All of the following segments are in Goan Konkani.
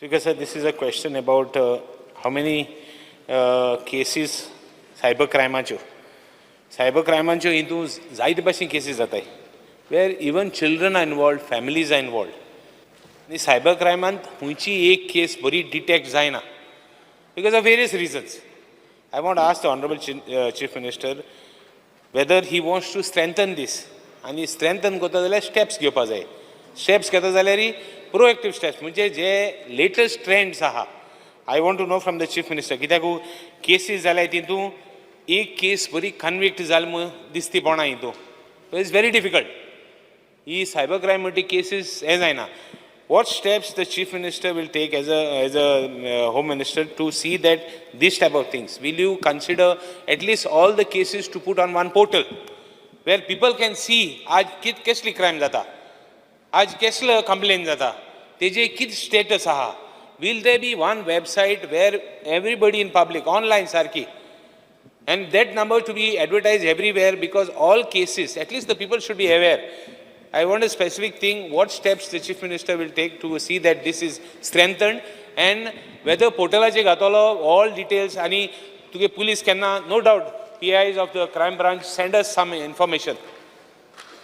Speaker sir, this is a question about how many cases cyber क्रायमाच्यो. Cyber क्रायमाच्यो हितून जायते भाशेन केसीस जाताय, where even children are involved, families are involved. आनी सायबर क्रायमांत खंयची एक केस बरी डिटेक्ट जायना because of various reasons. I want ask the honourable Chief Minister whether he wants to strengthen this. आनी स्ट्रेंथन करता जाल्यार स्टेप्स घेवपा जाय. स्टेप्स घेता जाल्यार प्रोएक्टीव स्टेप्स, म्हणजे जे लेटस्ट ट्रेंड्स आहा. I want to know from the Chief Minister, कित्याक केसीस जाल्यार तितून एक केस बरी कन्विक्ट जाली म्हूण दिसती पडना हितून. It's very difficult. He cyber crime म्हणटी केसीस हें जायना. What steps the Chief Minister will take as a Home Minister to see that this type of things? Will you consider at least all the cases to put on one portal where people can see आज कित कसली क्रायम जाता, आज कसलो कंप्लेन जाता, तेजे कित स्टेटस आहा? Will there be one website where everybody in public online सारकी, and that number to be advertised everywhere, because all cases, at least the people should be aware? I want a specific thing, what steps the Chief Minister will take to see that this is strengthened and whether portalaचे घातलो all details. आणि तुगे पुलीस केन्ना, no doubt PIs of the crime branch send us some information.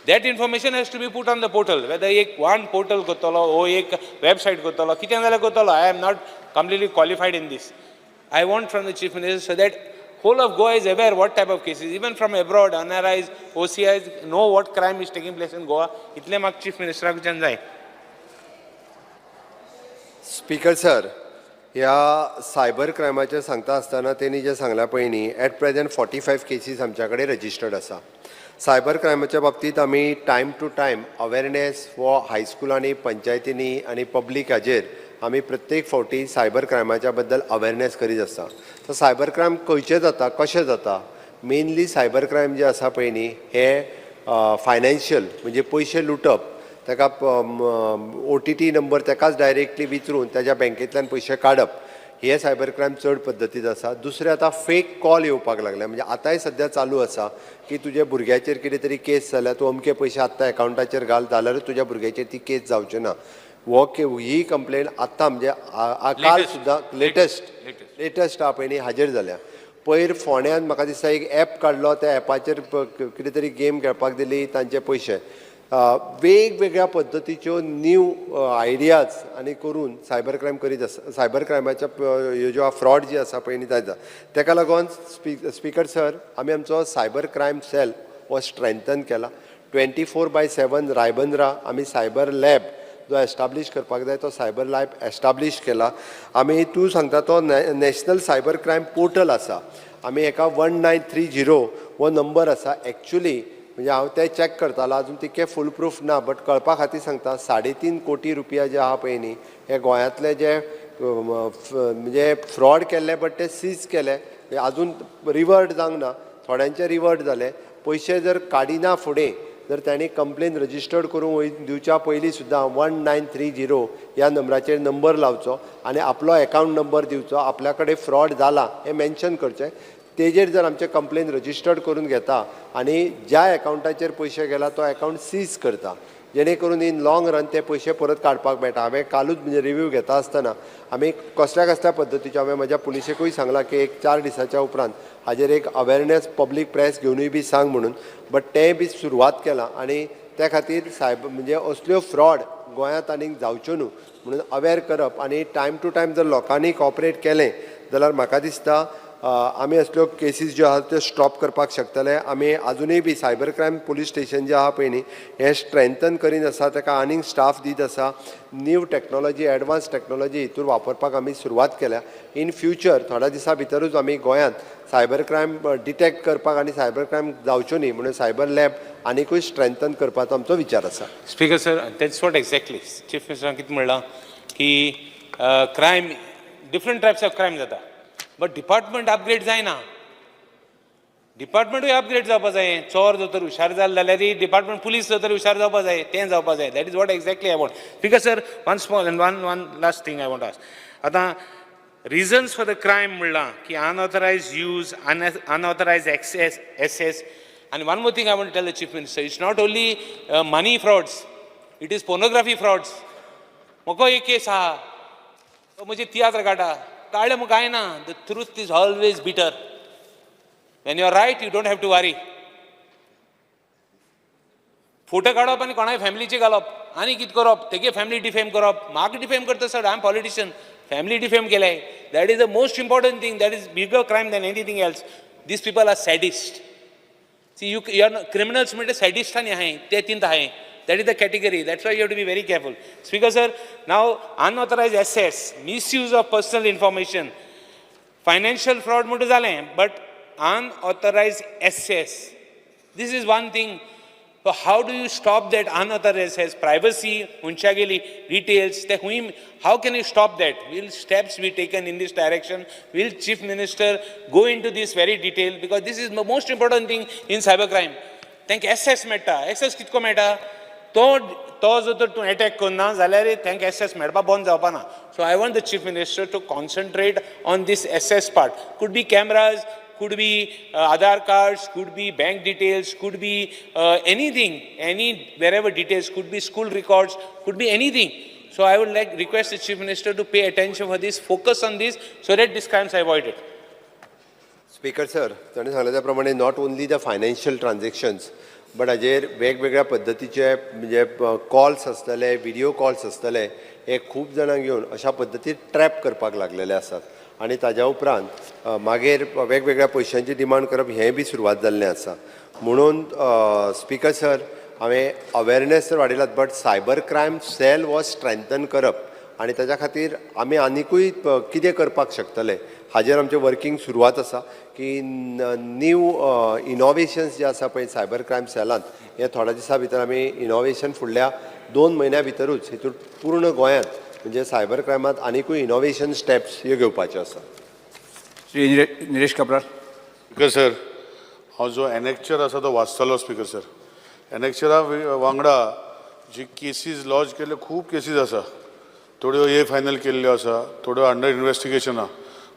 That information has to be put on the portal. Whether एक one portal करतलो ओ एक website करतलो, कितें जाल्यार करतलो. I am not completely qualified in this. I want from the Chief Minister so that whole of Goa is aware what type of cases, even from abroad, NRIs, OCIs know what crime is taking place in Goa. इतलें म्हाका चीफ मिनिस्टराकच्यान जाय. स्पीकर सर, ह्या सायबर क्रायमाचेर सांगता आसतना तेणी जें सांगलां पळय न्ही, at present 45 cases आमच्या कडेन रजिस्टर्ड आसा. सायबर क्रायमाच्या बाबतींत आमी टायम टू टायम अवेरनेस हो हायस्कुलांनी, पंचायतींनी आनी पब्लीक हाजेर आमी प्रत्येक फावटी सायबर क्रायमाच्या बद्दल अवेरनेस करीत आसता. तर सायबर क्रायम खंयचे जाता, कशें जाता? मेनली सायबर क्रायम जे आसा पळय न्ही, हे फायनान्शियल, म्हणजे पयशे लुटप, ताका ओटीपी नंबर ताकाच डायरेक्टली विचरून ताज्या बँकेंतल्यान पयशे काडप, हे सायबर क्रायम चड पद्दतीन आसा. दुसरें, आतां फेक कॉल येवपाक लागले. म्हणजे आतांय सद्या चालू आसा की तुज्या भुरग्याचेर कितें तरी केस जाल्या, तूं अमके पयशे आत्तां एकावंटाचेर घाल, जाल्यारूच तुज्या भुरग्याचेर ती केस जावची ना. हो ही कंप्लेन आत्तां, म्हणजे काल सुद्दां लेटस्ट लेटस्ट आहा पळय न्ही, हाजेर जाल्या. पयर फोंड्यान म्हाका दिसता एक एप काडलो, त्या एपाचेर कितें तरी गेम खेळपाक दिली, तांचे पयशे. वेगवेगळ्या पद्दतीच्यो न्यू आयडियाज आनी करून सायबर क्रायम करीत आसा. सायबर क्रायमाच्या ह्यो ज्यो फ्रॉड जी आसा पळय न्ही जायता. तेका लागून स्पीकर सर, आमी आमचो सायबर क्रायम सेल हो स्ट्रेंथन केला. 24/7 रायबंद्रा आमी सायबर लॅब जो एस्टाब्लीश करपाक जाय, तो सायबर लॅब एस्टाब्लीश केला आमी. तूं सांगता तो नॅशनल सायबर क्रायम पोर्टल आसा. आमी हेका 1930 हो नंबर आसा. एक्चुली म्हणजे हांव तें चॅक करतालो, अजून तितकें फूल प्रूफ ना, बट कळपा खातीर सांगता, 3.5 कोटी रुपया जे आहा पळय न्ही, हे गोंयांतले जे म्हणजे फ्रॉड केल्ले, बट ते सीज केले, अजून रिवर्ट जावंक ना. थोड्यांचे रिवर्ट जाले पयशे. जर काडिना फुडें जर तांणी कंप्लेन रजिस्टर्ड करूंक दिवच्या पयलीं सुद्दां 1930 ह्या नंबराचेर नंबर लावचो आनी आपलो एकावंट नंबर दिवचो, आपल्या कडेन फ्रॉड जाला हें मेन्शन करचें. तेजेर जर आमचें कंप्लेन रजिस्टर्ड करून घेता आनी ज्या एकावंटाचेर पयशे गेला तो एकावंट सीज करता, जेणे करून इन लॉंग रन ते पयशे परत काडपाक मेळटा. हांवें कालूच म्हणजे रिव्यू घेता आसतना आमी कसल्या कसल्या पद्दतीच्यो, हांवें म्हज्या पुलिशेकूय सांगलां की एक 4 दिसाच्या उपरांत हाजेर एक अवेरनेस पब्लीक प्रेस घेवनूय बी सांग म्हणून, बट तेंय बी सुरवात केलां. आनी त्या खातीर सायब, म्हणजे असल्यो फ्रॉड गोंयांत आनीक जावच्यो न्हू म्हणून अवेर करप आनी टायम टू टायम जर लोकांनी कॉपरेट केलें जाल्यार म्हाका दिसता आमी असल्यो केसीस ज्यो आहा त्यो स्टॉप करपाक शकतले. आमी आजुनूय बी सायबर क्रायम पुलीस स्टेशन जें आहा पळय न्ही, हें स्ट्रेंथन करीत आसा. ताका आनीक स्टाफ दीत आसा. न्यू टॅक्नोलॉजी, एडवान्स टॅक्नोलॉजी हितूर वापरपाक आमी सुरवात केल्या. इन फ्युचर थोड्या दिसां भितरूच आमी गोंयांत सायबर क्रायम डिटेक्ट करपाक आनी सायबर क्रायम जावच्यो न्ही म्हणून सायबर लॅब आनिकूय स्ट्रेंथन करपाचो आमचो विचार आसा. Speaker sir, that's what exactly chief मिनिस्टरान कितें म्हणलां की crime, different types of crime जाता, बट डिपार्टमेंट अपग्रेड जायना. डिपार्टमेंटूय अपग्रेड जावपा जाय. चोर जर तर हुशार जाले जाल्यार डिपार्टमेंट, पुलीस जर तर हुशार जावपा जाय, तें जावपा जाय. That is what exactly I want. Because sir, one small and one last thing I want ask. आतां रिजन्स फॉर the crime म्हणलां की unauthorised use, unauthorised access. आनी one more thing I want tell the Chief Minister, it's not only money frauds, it is pornography frauds. म्हाका एक केस आहा. तो म्हजे तियात्र काडटा. काडले म्हूण कांय ना. The truth is always bitter. When you are right, you don't have to worry. Photo काडप आनी कोणाय फॅमिलीचे घालप आनी कितें करप, तेगे फॅमिली डिफेम करप. म्हाका डिफेम करता sir, I am politician. Family defame केले, that is the most important thing. That is bigger crime than anything else. These people are sadist. See, you are criminals म्हणजे सॅडिस्ट आनी आहाय ते तीन आहाय. That is the category. That's why you have to be very careful. Speaker sir, now unauthorised access, misuse of personal information, financial fraud म्हणटा जालें, but unauthorised access, this is one thing. How do you stop that unauthorised access? Privacy मनशागेली details ते खूंय, how can you stop that? Will steps be taken in this direction? Will chief minister go into this very detail? Because this is most important thing in cyber crime. तांकां एक्सेस मेळटा. एक्सेस कितको मेळटा? तो तो जर तर तूं एटॅक करना जाल्यार तांकां एक्सेस मेळपा बंद जावपा ना. So I want the chief minister to concentrate on this access part. Could be cameras, could be Aadhaar cards, could be bank details, could be anything, any wherever details, could be school records, could be anything. So I would like request the Chief Minister to pay attention for this, focus on this, so that these crimes are avoided. Speaker sir, ताणें सांगलें त्या प्रमाणे not only the financial transactions but हाजेर वेगवेगळ्या पद्दतीचे म्हणजे कॉल्स आसतले, विडियो कॉल्स आसतले, हे खूब जाणांक घेवन अशा पद्दतीन ट्रॅप करपाक लागलेले आसात आनी ताज्या उपरांत मागीर वेगवेगळ्या पयशांची डिमांड करप हें बी सुरवात जाल्लें आसा. म्हणून स्पीकर सर, हांवें अवेरनेस तर वाडयलात but cyber crime cell was strengthen करप आनी ताज्या खातीर आमी आनिकूय कितें करपाक शकतले हाजेर आमचें वर्कींग सुरवात आसा की न्यू इनोवेशन्स जे आसा पळय सायबर क्रायम सेलांत, हे थोड्या दिसां भितर आमी इनोवेशन फुडल्या 2 म्हयन्या भितरूच हितून पूर्ण गोंयांत म्हणजे सायबर क्रायमांत आनिकूय इनोवेशन स्टेप्स ह्यो घेवपाच्यो आसा. श्री निलेश काब्राल. स्पीकर सर, हांव जो एनेक्चर आसा तो वाचतलो. स्पीकर सर, एनेक्चरा वांगडा जी केसीस लॉज केल्ल्यो खूब केसीस आसा. थोड्यो ए फायनल केल्ल्यो आसा, थोड्यो अंडर इन्वेस्टिगेशन आहा,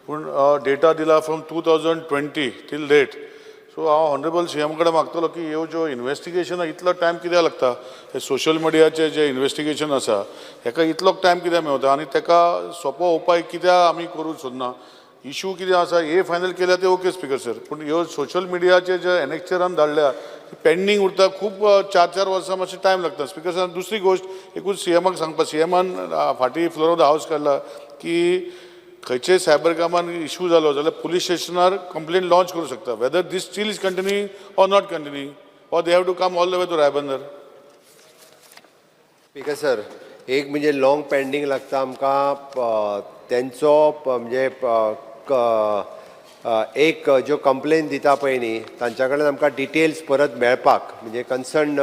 पूण डेटा दिला from 2020 till date. So हांव ऑनरेबल सी एम कडेन मागतलो की ह्यो ज्यो इन्वेस्टिगेशन आहा, इतलो टायम कित्याक लागता? हे सोशल मिडियाचे जे इन्वेस्टिगेशन आसा हेका इतलो टायम कित्याक मेवता आनी तेका सोंपो उपाय कित्याक आमी करूंक सोदना? इशू कितें आसा, हे फायनल केल्या ते ओके स्पीकर सर, पूण ह्यो सोशल मिडियाचे जे एनेक्चरान धाडल्या पेंडींग उरता खूब 4-4 वर्सां, मातशें टायम लागता स्पीकर सर. दुसरी गोश्ट एकूच सी एमाक सांगपा, सी एमान फाटीं फ्लोर ऑफ the house काडला की खंयचेय सायबर क्रायमान इशू जालो जाल्यार पुलीस स्टेशनार कंप्लेन लॉन्च करूं शकता. Whether this still is continuing or not continuing, or they have to come all the way to Ribandar? Speaker sir, एक म्हणजे लॉंग पेंडींग लागता आमकां तेंचो म्हणजे एक ज्यो कंप्लेन दिता पळय न्ही, तांच्या कडल्यान आमकां डिटेल्स परत मेळपाक म्हणजे कन्सर्न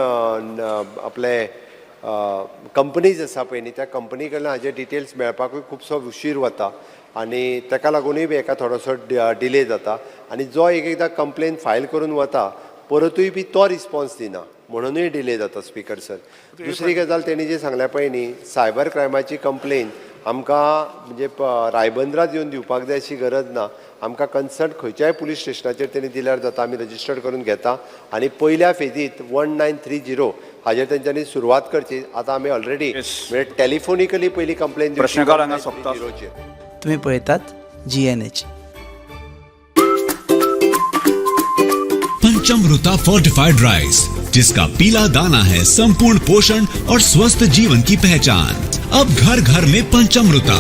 आपले कंपनीज आसा पळय न्ही, त्या कंपनी कडल्यान हाजे डिटेल्स मेळपाकूय खुबसो उशीर वता आनी ताका लागुनूय बी हेका थोडोसो डिले जाता. आनी जो एक एकदां कंप्लेन फायल करून वता, परतूय बी तो रिस्पॉन्स दिना, म्हणुनूय डिले जाता स्पीकर सर. दुसरी गजाल, तेणी जी सांगल्या पळय न्ही, सायबर क्रायमाची कंप्लेन आमकां म्हणजे रायबंदरात येवन दिवपाक जाय अशी गरज ना. आमकां कन्सर्न खंयच्याय पुलीस स्टेशनाचेर तेणी दिल्यार जाता. आमी रजिस्टर्ड करून घेता आनी पयल्या फेजीत 1930 हाजेर तेंच्यांनी सुरवात करची. आतां आमी ऑलरेडी म्हणजे टेलिफोनिकली पयली कंप्लेन प्रश्नकाळ हांगा सोंपता. झिरोचेर. तुम्ही पळयतात जीएनएच. पंचमृता फोर्टिफाइड राइस, जिसका पीला दाना है संपूर्ण पोषण और स्वस्थ जीवन की पहचान. अब घर घर में पंचमृता.